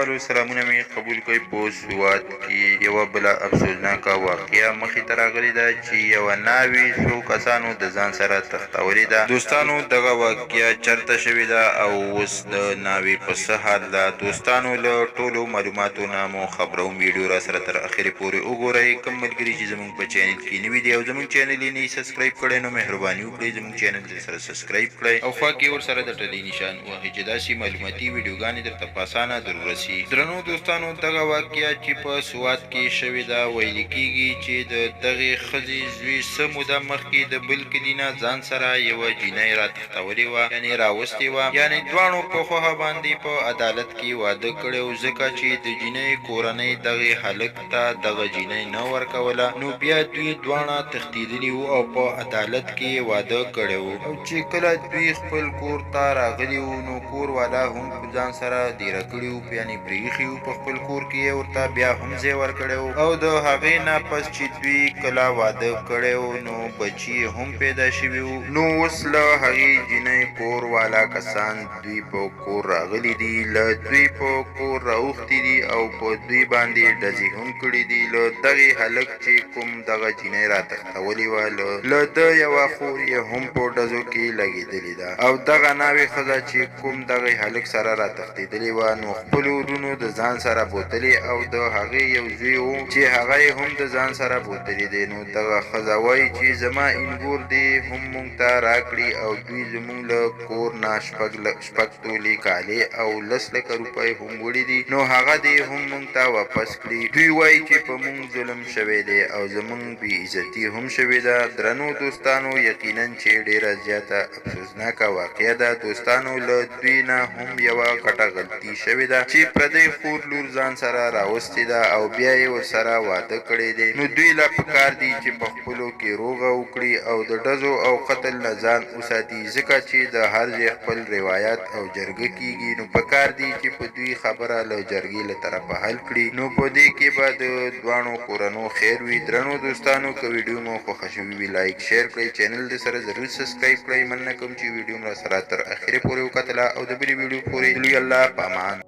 والو سلامونه مې قبول کړئ. په سوات کې یوه بله افسوسناکه واقعه مخې ته راغلې ده چې یوه ناوې څو کسانو د ځان سره تښتولې ده. دوستانو دغه واقعه چرته شوې ده او اوس د ناوې په څه حال ده؟ دوستانو له ټولو معلوماتو نه مو خبروم، ویډیو راسره تر اخرې پورې وګورئ. کوم ملګري چې زموږ په چینل کې نوي دي او زموږ چینل یې نه وي سبسکرایب کړی نو مهرباني وکړئ زموږ چینل دې سره سبسکرایب کړئ او خوا کې ورسره د ټلې نشان ووهئ چې داسې معلوماتي ویډیوګانې درته په اسانه درورسي. درنو دوستانو دغه واقعه چې په سوات کې شوې ده ویل کیږي چې د دغې ښځې زوی څه موده مخکې د بل کلي نه ځان سره یوه جینۍ راتښتولې وه یعنې راوستې وه یعنې دواړو په خوښه باندې په عدالت کې واده کړی و ځکه چې د جینۍ کورنۍ دغې هلک ته دغه جینۍ نه ورکوله نو بیا دوی دواړه تښتیدلي وو او په عدالت کې یې واده کړی وو او چې کله دوی خپل کور ته راغلي وو نو کور والا هم په ځان سره دیره کړي وو یعنې پرې ایښي وو په خپل کور کې یې ورته بیا هم ځای ورکړی وو او د هغې نه پس چې دوی کله واده کړی وو نو بچي یې هم پیدا شوي وو. نو اوس له هغې جینۍ کور والا کسان دوی په کور راغلي دي، له دوی په کور راوښتي دي او په دوی باندې ډزې هم کړي دي. له دغې هلک چې کوم دغه جینۍ راتښتولې وه له له ده یوه خور یې هم په ډزو کې لګېدلې ده او دغه ناوې ښځه چې کوم دغې هلک سره راتښتېدلې وه نو خپلو ورونو د ځان سره بوتلې او د هغې یو زوی و چې هغه یې هم د ځان سره بوتلې دی. نو دغه ښځه وایي چې زما اینګور دې هم مونږ ته راکړي او دوی زمونږ له کور نه شپږ تولې کالې او لس لکه روپۍ هم وړي دي نو هغه دې هم مونږ ته واپس کړي. دوی وايي چې په مونږ ظلم شوی دی او زمونږ بې عزتي هم شوې ده. درنو دوستانو یقینا چې ډېره زیاته افسوسناکه واقعه ده. دوستانو له دوی نه هم یوه غټه غلطي شوې ده چې پردۍ خور لور ځان سره راوستې ده او بیا یې ورسره واده کړی دی نو دوی له پکار دي چې په خپلو کې روغه وکړي او د ډزو او قتل نه ځان وساتي ځکه چې د هر ځای خپل روایات او جرګه کیږي نو پکار دي چې په دوی خبره له جرګې له طرفه حل کړي نو په دې کې به د دواړو کورنو خیر وي. درنو دوستانو که ویډیو مو خوښه شوي وي لایک شیر کړئ چینل د سره ضرور سبسکرایب کړئ. مننه کوم چې ویډیو مو راسره تر اخره پورې وکتله او د بلې ویډیو پورې د لوی الله په امان.